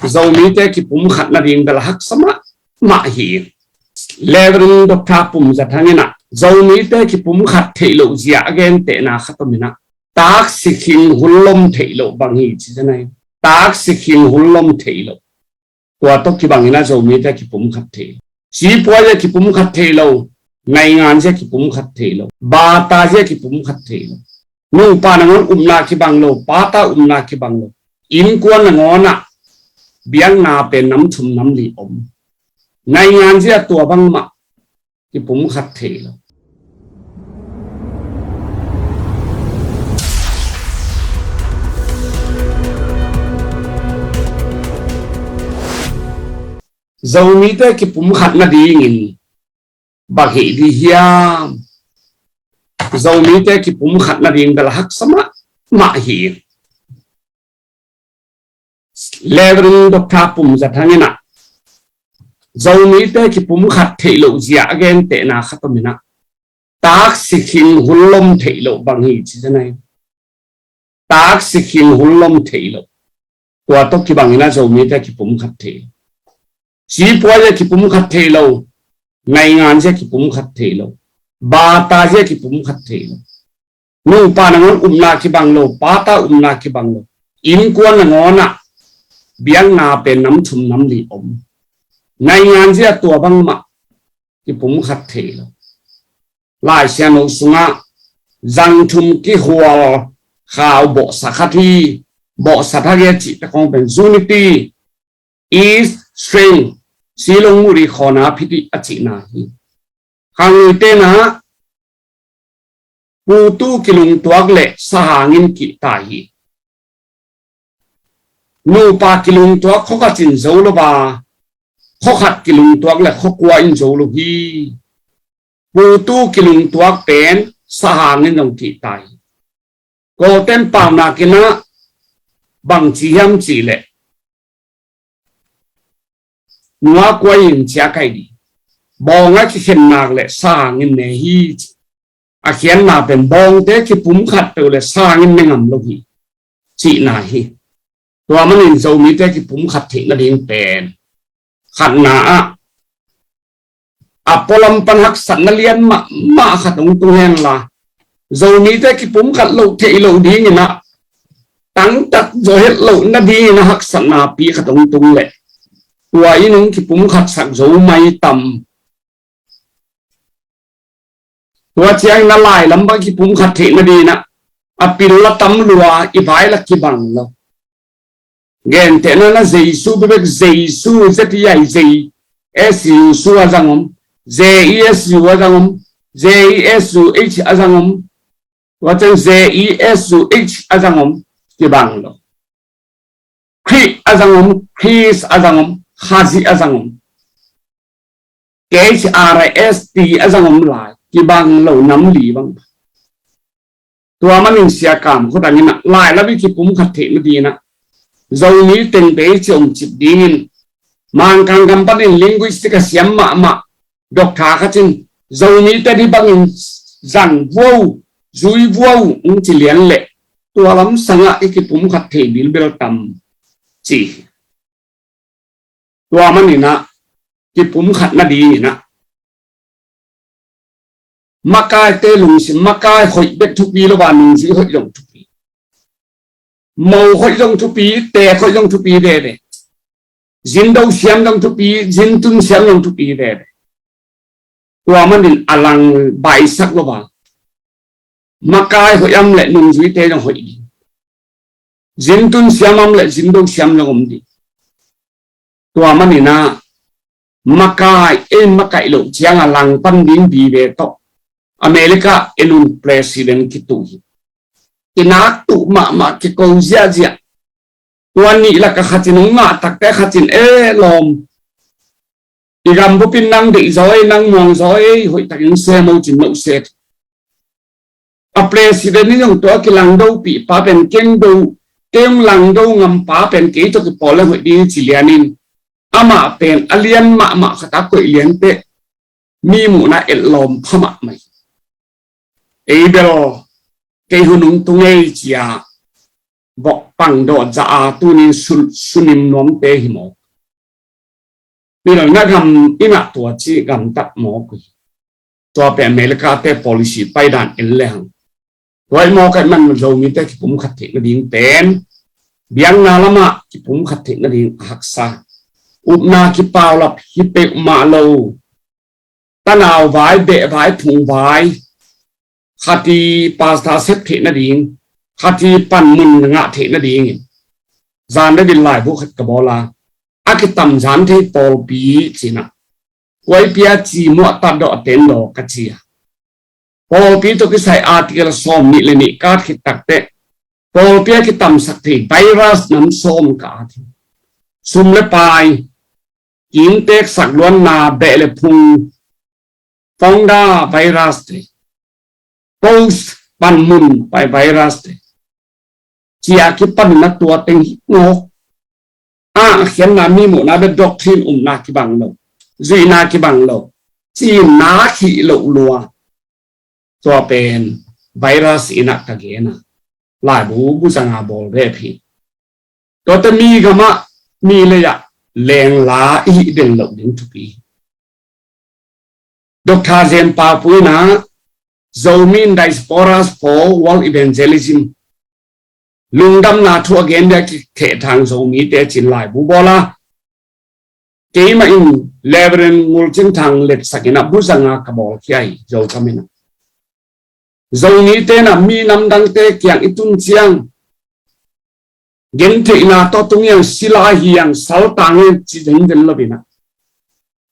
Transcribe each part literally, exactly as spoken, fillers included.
Zomite kipumkhat nading bel a haksa mahmah hi. Reverend Doctor Pum Za Thang in ah Zomite kipumkhat theih loh zia a gentehna khat om in ah, taksi khing hun lom theih loh bang hi ci zen ai. Taksi khing hun lom theih loh. Tua tawh kibang in ah Zomite kipumkhat theih loh. Sipuai a kipumkhat theih loh. Naingan zia kipumkhat theih loh. Bata zia kipumkhat theih loh. Nupa nangawn upna kibang lo, pata upna kibang lo. Innkuan nangawn ah biakna pen nam thum nam li om. Naingan zia tua bangmah kipumkhat thei lo. Zomite kipumkhat nadingin bang hi di hiam? Zomite kipumkhat nading bel a haksa mahmah hi. Reverend Doctor Pum Za Thang in ah Zomite kipumkhat theih loh zia a gentehna khat om in ah, taksi khing hun lom theih loh bang hi ci zen ai. Taksi khing hun lom theih loh. Tua tawh kibang in ah Zomite kipumkhat theih loh. Sipuai a kipumkhat theih loh. Naingan zia kipumkhat theih loh. Bata zia kipumkhat theih loh. Nupa nangawn upna kibang lo, pata upna kibang lo. Innkuan nangawn ah biakna pen nam thum nam li om. Naingan zia tua bangmah kipumkhat thei lo. Lai Siangtho sungah zang thum kihual khau bawhsa khat hi. Bawhsa thak hi a cih te khong pen unity is strength, silong muri khawna phiti a cihna hi. Khangluite na putu kilungtuak le sahang in kihtai hi. Nupa kilungtuak khokhat in zo lo a, khokhat kilungtuak le khokua in zo lo hi. Putu kilungtuak pen sahang in zong kihtai hi. Koten paunak in ah bang ci hiam cih leh, nua kuai in cia kai di. Bawng a kikhen nak le sahang in ne hi ci. A khiatna pen bawngte kipumkhat peuh le sahang in ne ngam lo hi cihna hi. Tua manin Zomite kipumkhat theih nading pen khatna ah a pualam pan haksatna lian mahmah khat hong tung hen la, Zomite kipumkhat loh theih loh dingin ah tangtat zaw het loh nadingin a haksatna pi khat hong tung leh, tua in hong kipumkhatsak zo mai tam? Tua ciangin a lai lam bang kipumkhat theih nadingin ah a pil la tam lua, i vai la kibang lo. Gentehna na Jesu bebek Jesu, Z E I, J E S U, su a zang om, J E S U a zang om, J E S U H a zang om, tua ciang J E S U H a zang om, kibang lo. Khrih a zang om, Khrist a zang om, Khazih a zang om. K H R I S T a zang om lai, kibang lo nam li bang. Tua manin sia kam khutang in ah lai lam i kipumkhat theih nadingin ah Zomi tengte i ci om cip dingin Mangkang gam panin linguistic a siam mahmah doctor khat in Zomite hih bangin zang vuau, zui vuau hong ci lian leh tua lam sangah i kipumkhat thei bilbel tam ci hi. Tua manin ah kipumkhat nadingin ah makaite lungsim, makai hoih bek thupi lo a, nungzui hoih zong thupi. Mo hoih zong thupi, teek hoih zong thupi veve. Zindo siam zong thupi, zintun siam zong thupi veve. Tua manin a lang baisak lo a, makai hoih om leh nungzuite zong hoih ding. Zintun siam om leh zindo siam zong om ding. Tua manin ah makai, ei makaih loh ciang a langpan ding vive tawh America en un president kitu hi. Kinak tuh mahmah, kiko ziahziah. Tua nih lak a khat in hong ngah takte khat in, e lawm, i gam bupin nang deih zaw ei, nang muang zaw ei, hoih takin sem o cin, no set. A president in zong tua kilangdopih pa pen keng do, keng langdo ngam pa pen kei tawh kipawl leng hoih ding ci lianin, amah pen a lian mahmah khat a koih lian teh mi muhna etlawm pha mahmah hi. Ei bel kei hun hong tung ei cia vok pang dawh za a tunin sun, sunim nuamte hi mawk. Pilna gam innah tua ci gamtat mawk uh hi. Tua pen America te policy paidan en le hang. Tua i mawk ahih man Zomite kipumkhat theih nading pen biakna lamah kipumkhat theih nading a haksa. Upna kipaulap hi peuhmah lo. Tanau vai, beh vai, phung vai. Khat i pastor sep theih nading, khat i panmun ngah theih nadingin. Zan le din laibu khat ka bawl a, a kitam zan thei pawlpi cinah, kuaipi a ci muah tat dawh a ten daw ka ci a. Pawlpi tawh kisai article sawm nih le nih ka at khit takteh, pawlpi a kitamsak thei virus nam sawm ka at hi. Sum le pai, kinteksak luanna, beh le phung, founder virus te, post panmun pai virus te, cia kipan na tua teng hi ngawk. A khianna mi muhna bek doctrine umna kibang lo, zuihna kibang lo, cinna khih loh lua. Tua pen virus innah ka gen a, laibu bu zanga bawl rep hi. Tuate mi gamah, mi leiah lengla i hih den loh ding thupi hi. Doctor Zen Pau Pu inah Zomi in Diasporas for World Evangelism, lungdamna thu a gen dia kithehthang Zomite cin laibu bawl a, keimah in Reverend Ngul Cin Thang letsak inah bu zanga ka bawl khia hi, Zokam inah. Zomite inah mi namdangte kiang i tun ciang, gentheihna tawh tung hiang, sila hiang, saltang hiang ci zenzen lo inah,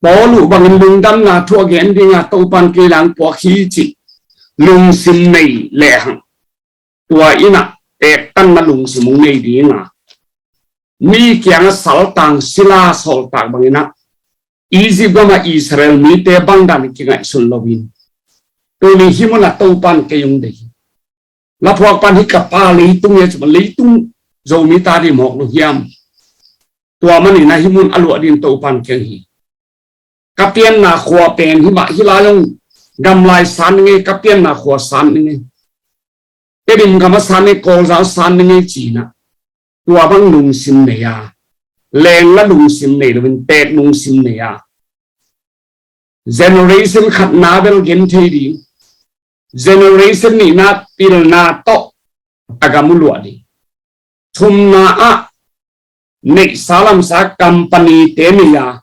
Paul uh bangin lungdamna thu a gen dinga Topan kei lang puak hi cih lungsim nei lehang, tua innah tektanna lungsim hong nei dinga, mi kiangah saltang sila sawltak banginah Egypt gamah Israel mite bangdan kingaihsun loin, tuni hih munah Topan kei hong deih hi. Laphuak pan hih ka pa leitung hi a, cuma leitung Zomi ta dih mawk lo hiam? Tua maninah hih mun a luah din Topan kei hong hi. Ka pianna khua pen himah hih lai hong gamlai san ning ei, ka pianna khua san ning ei. Tedim gama san ning ei, Kawlzau san ning ei cinah, tua bang lungsim nei a, lengla lungsim nei loin tek lungsim nei a, generation khatna bel gen thei ding, generation nihna pilna tawh a gam uh luah ding. Thumna ah neihsa lamsa company te nei a,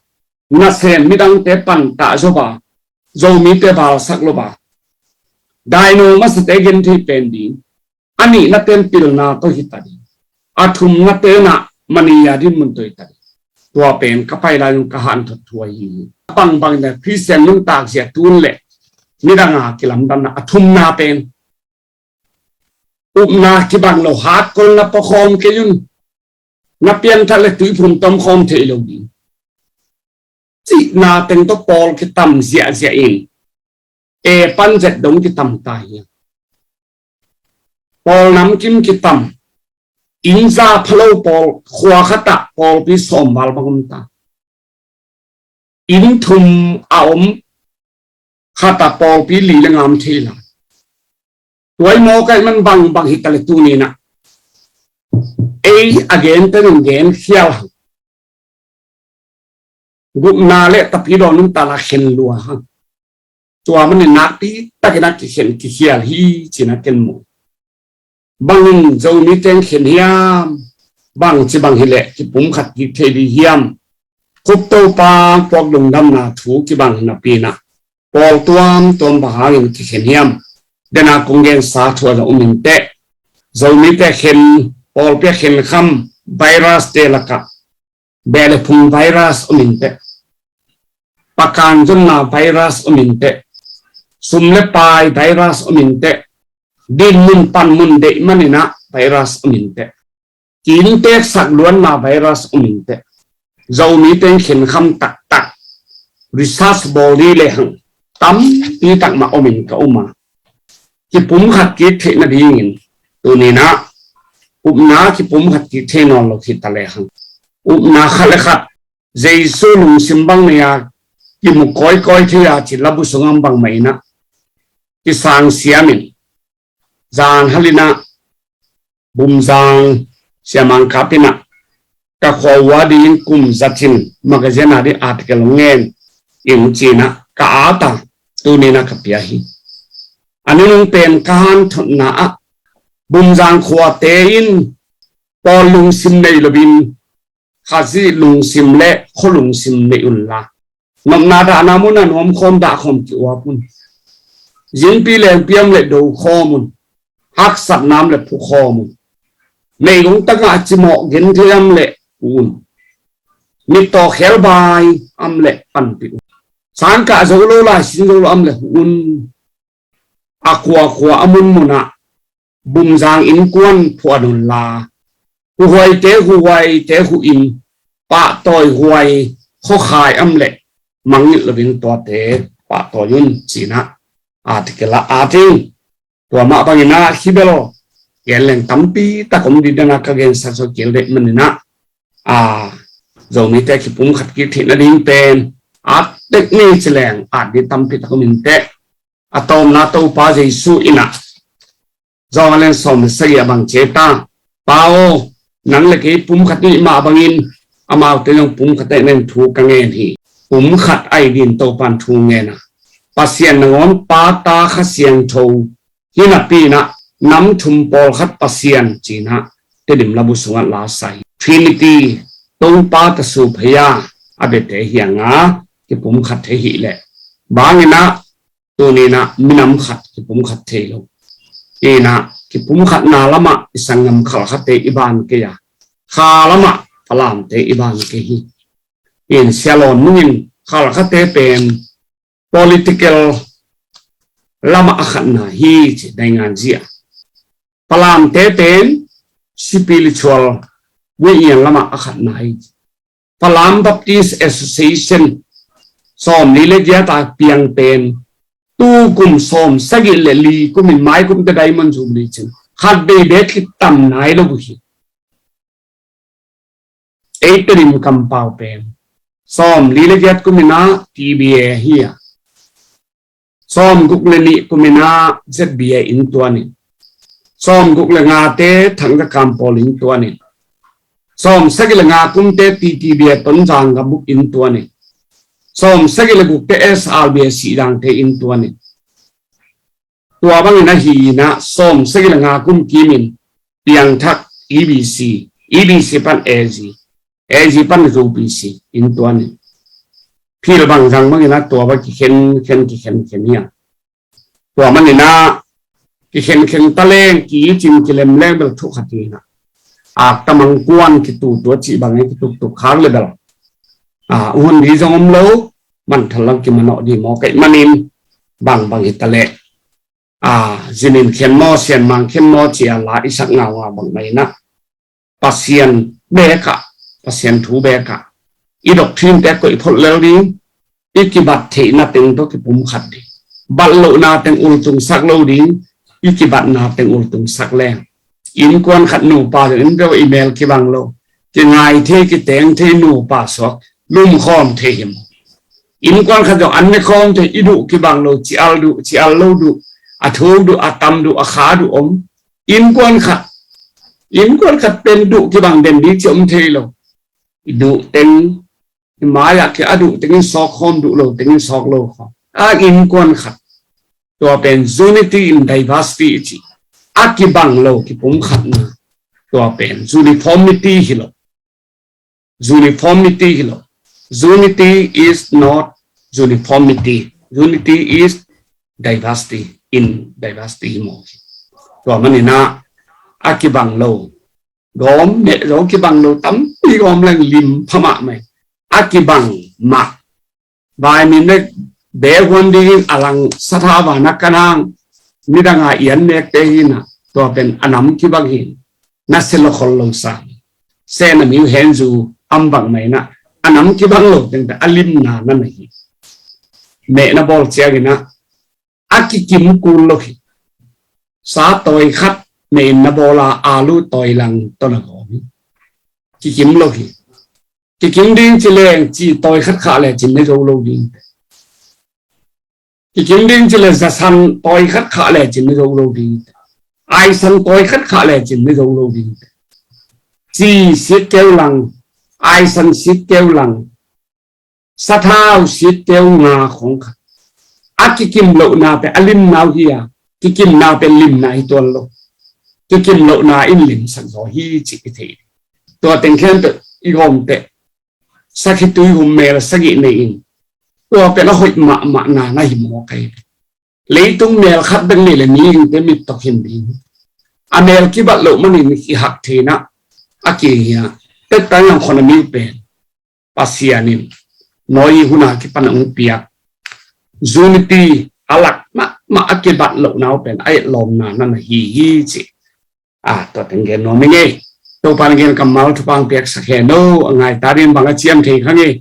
nasem midangte pantah zo ba, Zomite balsak lo ba, daino masate gen thei pen ding. A nihna ten pilna tawh hi ta ding. A thumna tenah mani a dinmun tawh hi ta ding. Tua pen ka pai lai un ka hanthot thu ahi hi. Bangbang in Christian nuntak zia tun le nidanga kilamdanna a thumna pen upna kibang lo, hatkolna pawkhawm kei un. Na pianthak le tuiphum tomkhawm thei lo ding cihna teng tawh pawl kitam ziahziah in, e pan zet dong kitam ta hi. Pawl namkim kitam, inn za phalo pawl, khua khatah pawlpi sawm val bang om ta. Inn thum a om, khatah pawlpi li le nga om thei lai. Tua i mawk ahih man bangbang hi ta le tuninah ei a genten in gen khial hang. Gupna le tapidaw nuntakna khen lua hang. Tua manin nakpi takin a kikhen kikhial hi cin a ken mu. Bangin Zomi teng khen hiam? Bangci bang hileh kipumkhat kik thei dih hiam? Khup Topa puak lungdamna thu kibang napi inah pawl tuamtuam bang hangin kikhen hiam? Dena kong gensa thu a om inteh. Zomite khen, pawlpi a khenkham virus te lakah beh le phung virus om inteh. Pakan zonna virus om inteh. Sum le pai virus om inteh. Dinmun panmun deih maninah virus om inteh. Kinteksak luanna virus om inteh. Zomi teng khenkham taktak research bawl dih lehang tampi tak mah om in ka um a, kipumkhat kik theih nadingin tuninah upna kipumkhat kik thei nawn lo khit ta lehang, upna khat le khat Jesu lungsim bang nei a kimu kawikawi thei a cin labu sungah bangmah inah kisang siamin, zan halinah, bumzang Sia Mang Kap in ah, ka khua ua dingin kum za cin magazine a ding article hong ngen ing ci-in ah ka at a, tuni-in ah ka pia hi. A nunung pen ka hanthotna ah, Bumzang khuate in pawl lungsim nei loin, Khazih lungsim le khua lungsim nei unla, nopna dahna mun a nuam khawm dah khawm ki-uap un. Zingpi lengpi om leh do khawm un. Haksatna om leh phu khawm un. Meigong tagah cimawh genthei om leh huh un. Mittaw khelbai om leh panpih un. Sangkah zo lo, laisin zo lo om leh huh un. A khuakhua, a munmun ah Bumzang innkuan phuan unla, huhuaite huhuaite huh in, pahtawi huai khuakhai om leh mangngilh loin tuate pahtawi un ci-in ah article ah at ing. Tua mah bangin ah hih bel gen leng tampi tak om ding, dan a ka gensa sawt kei leh manin ah, a, Zomite kipumkhat kik theih nading pen at tek ni ci leng at ding tampi tak om inteh. A tawpna Topa Jesu in ah, Johan a lian sawm le sagih ah bang ci hiam? Pa aw, nang le kei pumkhat i hih mah bangin amaute zong pumkhat ta hen, thu ka ngen hi. Pumkhat ahi dingin Topa'n thu ngen a, Pasian nangawn Pa, Ta, Kha Siangtho hi napi-in ah nam thum pawlkhat Pasian ci-in ah Tedim labu sungah la sa hi. Trinity, Topa, Tasu, Phaya a biate hi hang a, kipumkhat thei hi leh bangin ah tuni-in ah minam khat kipumkhat thei lo. In ah kipumkhatna lamah i sanggam Khalkhate i ban kei a, kha lamah Falamte i ban kei hi. In Sia Lawn Nung in Khalkhate pen political lamah a khatna hi ci, nainganzi a. Falamte pen spiritual, wui ian lamah a khatna hi ci. Falam Baptist Association sawmli le giat a piang pen tu kum sawm sagih le li kum in mai kum teh Diamond Jubilee cin khat vei bek kitam nai lo uh hi. Ei Tedim kampau pen sawmli le giat kum in ah T B A hi a, sawmguk le nih kum in ah Z B A inntuan in, sawmguk le ngate Thangka Kampawl inntuan in, sawmsagih le nga kumte T T B A Tonzang gam uk inntuan in, sawmsagih le gukte S R B A Sihzangte inntuan in, tua bangin ahi in ah sawmsagih le nga kum kimin piangthak E B C, E B C pan A G, A G pan U P C inntuan in, phil bang zang bangin ah tua bang kikhen khen kikhen khen hi a. Tua manin ah kikhen khen ta leng, ki-icin kilem leng bel thu khat hi in ah, akta mangkuan kitutu a cih bangin kituktuk khak le bel, a, hun ding zong om lo, manthan lam kimanawh ding maw ka hih manin, bangbang hi ta leh, a, zinin khen maw, sianmang khen maw ci-a la i sak ngaungau bang mah in ah, Pasian bek ah, Pasian thu bek ah i doctrine te koih phot lel ding, i kibat theihna teng tawh kipumkhat ding, bat lohna teng ultungsak lo ding, i kibatna teng ultungsak leng. Innkuan khat nupa zong in bel i mel kibang lo, kingai thei, kiteng thei, nupa suak lumkhawm thei hi maw? Innkuan khat zong an ne khawm thei, i duh kibang lo, cial duh, cial lo duh, a thuk duh, a tam duh, a kha duh om. Innkuan khat, innkuan khat pen duh kibang den ding ci om thei lo. I duh teng, i mai-ah ki a duh tengin sawk khawm, duh lo tengin sawk lo khawm. A innkuan khat. Tua pen unity in diversity i ci. A kibang lo kipumkhatna. Tua pen uniformity hi lo. Uniformity hi lo. Unity is not uniformity. Unity is diversity in diversity hi maw. Tua manin ah a kibang lo, gawm meh zong kibang lo, tampi gawm leng lim pha mahmah. A kibang mah, vai min nek bek huan dingin a lang satha vana kan hang, midang a ian nekte hi in ah, tua pen a nam kibang hi. Na sia lo khol lo sa, sen a miu hen zu am bang mah in ah, a nam kibang lo teng teh a limna na na hi. Meh na bawl ciangin ah a kikim kul lo hi. Sa tawi khat meh in na bawl a, alu tawi lang tawh na gawm hi. Kikim lo hi. Kikim ding ci leng ci tawi khat khah le cin ne zo lo ding. Kikim ding ci le zasan tawi khat khah le cin ne zo lo ding. Aisan tawi khat khah le cin ne zo lo ding. ci sit keu lang, aisan sit keu lang, sathau sit keu nga khong kha. A kikim lohna pen a limna uh hi a, kikimna pen limna hi tuan lo. Kikim lohna in limsak zaw hi ci i thei. Tua teng khempeuh i gawm teh, sakhitui hum mel sagih nei in, tua pen a hoih mahmahna na hi mawk hi. Leitung mel khat bek nei le mihingte mit tawh khin ding. A mel kibat loh manin i hak theihna a kihia. Tua tangin khon a mi uh pen Pasian in Noah hun a kipan a hong piak, unity a lak mahmah a kibat lohna uh pen a etlawmna na hi hi ci. A, tua teng gen nuam ing ei. Topa in gen kammal thupha piaksak hen o, a ngai ta ding bang a ciam thei kha ing ei.